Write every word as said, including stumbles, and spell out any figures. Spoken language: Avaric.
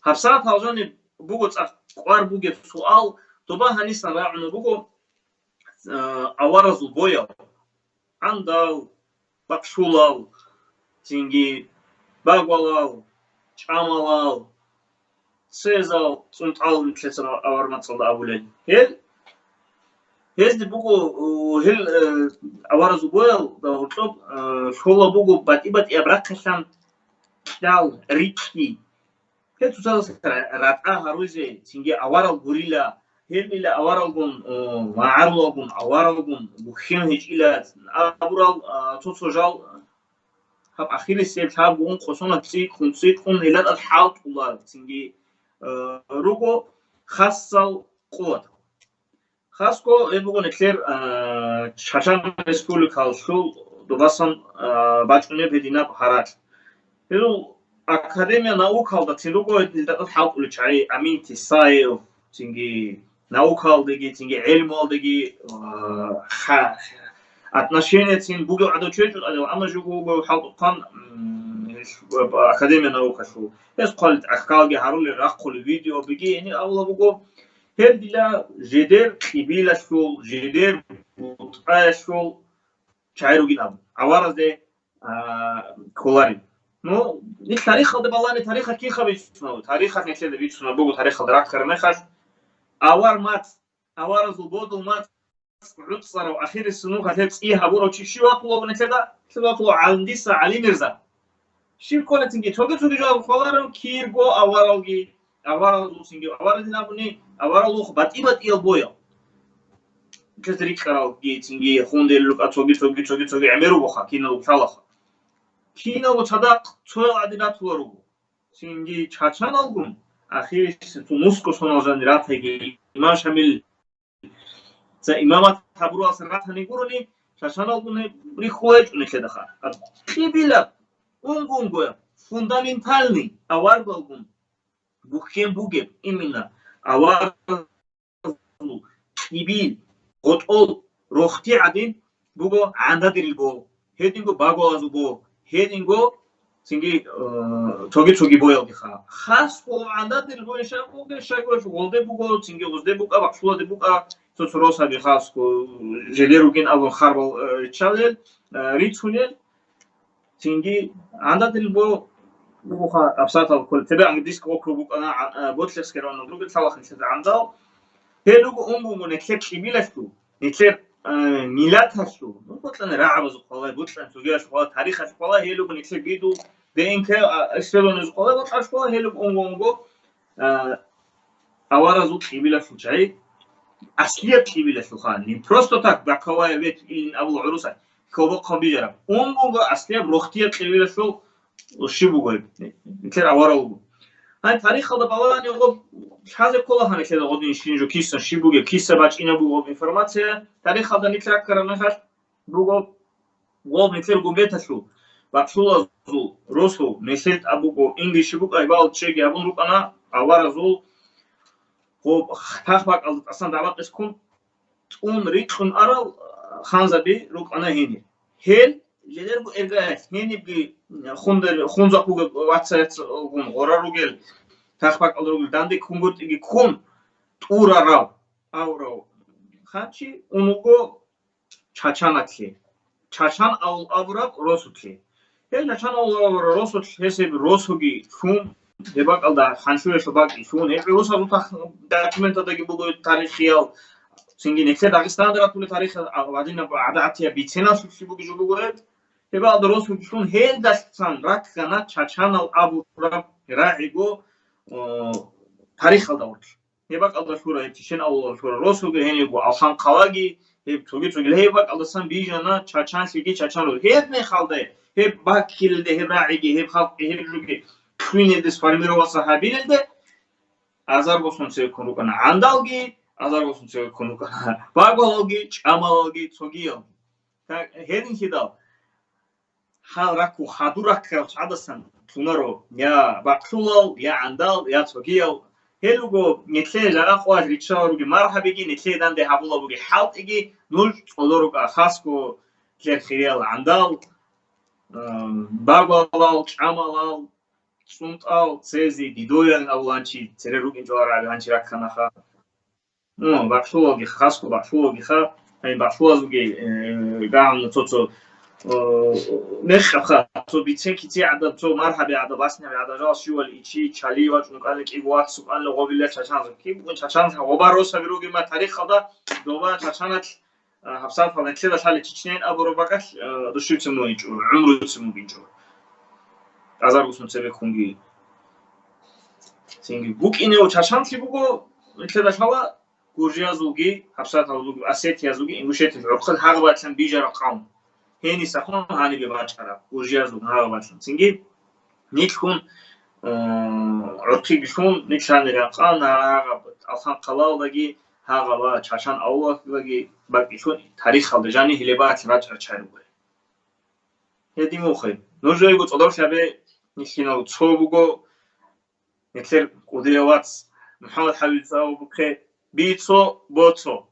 ГьабсагӀат гьалжаниб буго цӀакъ кӀвар бугеб суал, доба гьанисан рагӀуна буго, а, аваразул боял, гӀандал, бакълъулал, цинги багвалал, чӀамалал, цезал, цӀунтӀал нилъеца авар мацӀалда абулел. Гьел, гьезде буго, у, гьел, э, аваразул боялда гьоркьоб, э, лъола буго батӀи-батӀияб рахъалъан кьал, рикьги. Гьел цоцазда ра-, ратӀа гьарузе, цинги аварал гурила, гьелмила аваралгун, о, магӀарулалгун, аваралгун, бухьен гьечӀила абурал, а, цо-цо жал гьаб ахирисеб лъабгун къосона цӀикӀкӀун, цӀикӀкӀун гьелда тӀад хӀалтӀула, цинги, а, руго хасал къуват. Хасго гьеб буго нилъер, а, Чачан Республикалъул добасан, а, бачӀунеб гьединаб гьаракь. Гьел Академия наукалда цин руго гьединаб хӀалтӀулел чагӀи Амин Тесаев, цинги наукалдеги, цинги гӀелмуялдеги, а, ха-, отношение цин бугев гӀадав чи гьечӀо, амма жуго вуго хӀалтӀухъан, м, Академия наукалъул. Гьес хъвалил тӀахьалги гьарулел, рахъулел видео буги, гьенир авула буго, Гьел дила жидер кьибилалъул, жидер бутӀаялъул чагӀи ругин абун, аваразде, а, кколарин. Ну, нилъ тарихалда балани, тарихалъ кинха бицунав? Тарихалъ нилъеда бицунаб буго, тарихалда раккараб мехалъ, авар мацӀ, аваразул бодул мацӀ гӀуцӀарав, ахирисеб нухалъ гьеб цӀи гьабурав чи щив вахъулев нилъеда? Щив вахъулев? ГӀалимдиса ГӀалимирза. Щиб кколецинги, цоги-цоги жо кколаро, кирго аваралги, аваралгусинги, аваралин абуни, аваралухъ батӀи-батӀиял боял. Кез рикӀкӀаралги, цинги, хундел рукӀа, цоги-цоги, цоги-цоги гӀемер ругоха, киналго лъалаха. Киналго цадахъ цоял гӀадин ратула руго. Цинги чачаналгун, ахирисеб цо нусго сонал жанир ратайги, имам Шамил Ца имамат гьабуралса ратани гурони, чачаналгун гьеб рихьула гьечӀо нилъедаха. Кьибила, унго-унгояб, фундаментальный аваргалгун бухьен бугеб, именно аваргалгун кьибил, гъотӀол рохти гӀадин буго гӀандадерил бо, гьединго багвалазул бо, гьединго цинги, э, цоги-цоги боялгиха. Хасго гӀандадерил бо ишаб буго, шайгуралъ гъолде буго, цинги гъозде букӀа, бакълъуладе букӀа, цо-цо росаби хасго, жидер ругин абун харбал, э, риччалел, э, рицунел, цинги гӀандадерил бо бугоха абсатал кколеб. Тебе английский округ букӀана, а, а, Ботлехский район, другой лъалахъин лъеда гӀандал. Гьел руго унго-унго нилъер кьибилалъул, нилъер, э, миллаталъул, ну, бокьани рагӀабазухъ валай, бокьани цогиялъухъ валай, тарихалъухъ валай, гьел руго нилъер гидул, Д Н К, а, исследованиязухъ валай, бокьарухъ валай, гьел руго унго-унго, э, аваразул кьибилалъул чагӀи, аслияб кьибилалъулха, не просто так боковая ветвь ин абула гӀуруса, кколбохъан бижараб. Унго-унго аслияб рохтияб кьибилалъул щиб буго гьеб? Нилъер аварал руго. Гьай, тарихалда балагьани гъоб лъазе ккола гьанилъеда гъодин щин жо кисан щиб бугеб, киса бачӀинаб бугеб информация. Тарихалда нилъ раккараб мехалъ буго гъоб нилъер гумбеталъул, бакълъулазул, росул, нилъер тӀад буго, инги щиб букӀа, гьебал чеги гьабун рукӀана аваразул, гъоб тахбакӀалда тӀасан дагӀбакъис ккун, тӀун рикьун арал ханзаби рукӀана гьенир. Гьел жидерго эргаялъ гьенибги хунда-, хунзахъ бугеб вацаяцгун гъорар ругел, тахбакӀал ругел, данде ккунгутӀиги ккун тӀурарав, аврав ханчи ун вуго Чачаналъе. Чачан авул абураб росулъе. Гьел Чачан авул абураб росулъ гьесеб росуги лъун, гьеб бакӀалда ханчуялъул бакӀги лъун, гьеб росазул тах-, документалдаги буго тарихиял, цинги нилъер Дагъистаналда ратулел тарихиял, а, гьадинаб гӀадатияб биценалъулъги бугеб жо буго гьеб. Гьебалда росулъ лъун гьелдасан раккана Чачанал абураб рагӀиго, о, тарихалда гъорлъ. Гьеб бакӀалда лъура, гьеб Чечен авулалда лъура росуги, гьенибго Алхан-Хъалаги, гьеб цоги-цоги. Гьеб бакӀалдасан бижана чачанлъиги чачанлъиги. Гьеб мехалда, гьеб баккилелде, гьеб рагӀиги, гьеб халкъги, гьеб жуги лъугьиналде, сформироваться гьабилелде, азарго сун цевеккун рукӀана гӀандалги, азарго сун цевеккун рукӀана багвалалги, чӀамалалги, цогиялги. Так, гьединлъидал гьал раккун хадур раккарал чагӀаздасан лъунаро я бакълъулал, я гӀандал, я цогиял. Гьел руго нилъее жагӀа къоялъ риччалел ругел маргьабиги, нилъее данде гьабулеб бугеб хӀалтӀиги, нуж цӀоло рукӀа хасго нилъер хириял гӀандал, ам, багвалал, чӀамалал, ЦӀунтӀал цезе дидоян авланчи цере рукӀинчӀо араби гьанчи ракканаха. Ну, бахлулаги хасго бахлулаги ха, ай бахлуазуги, э, гагьамна цо-цо, э, мехха ха, цо бицен кици гӀадаб, цо мархӀаби гӀадаб, басняби гӀадаб, жал щивали ичи, чали вачӀун кӀалин кӀиб вац сукӀалин гъобилла чачанза. Киб букӀун чачанза, гъоба росаби ругима тарихалда, доба чачаналъ, а, гьабсагӀат гьале нилъеда лъала Чечняян абураб бакӀалъ, а, душевцин мугьинчӀо, гӀумруцин мугьинчӀо. Азар гусун цебеккунги. Цинги букӀинев чачанлъи буго, нилъеда лъала гуржиязулги, гьабсагӀат гьале буго осетиязулги, ингушетиялъ гӀурхъал гьагъабатлъан бижараб къавм. Гьениса хун гьанибе бачӀараб, гуржиязул гьагъабатлъан. Цинги нилъгун, э, гӀурхъиги лъун, нилъ гьанир ракъан, гьагъаб Алхан хъалалдаги, гьагъаба Чачан авлахъидаги бакӀилъун тарихалда жани гьелебатлъи рачӀарчари бугеб. Гьедин вухъе. Нужеего цӀодорлъабе нилъинал цо буго, нилъер кӀудияв вац МухӀаммад ХӀабиб цӀа вухъе, бицо, боцо.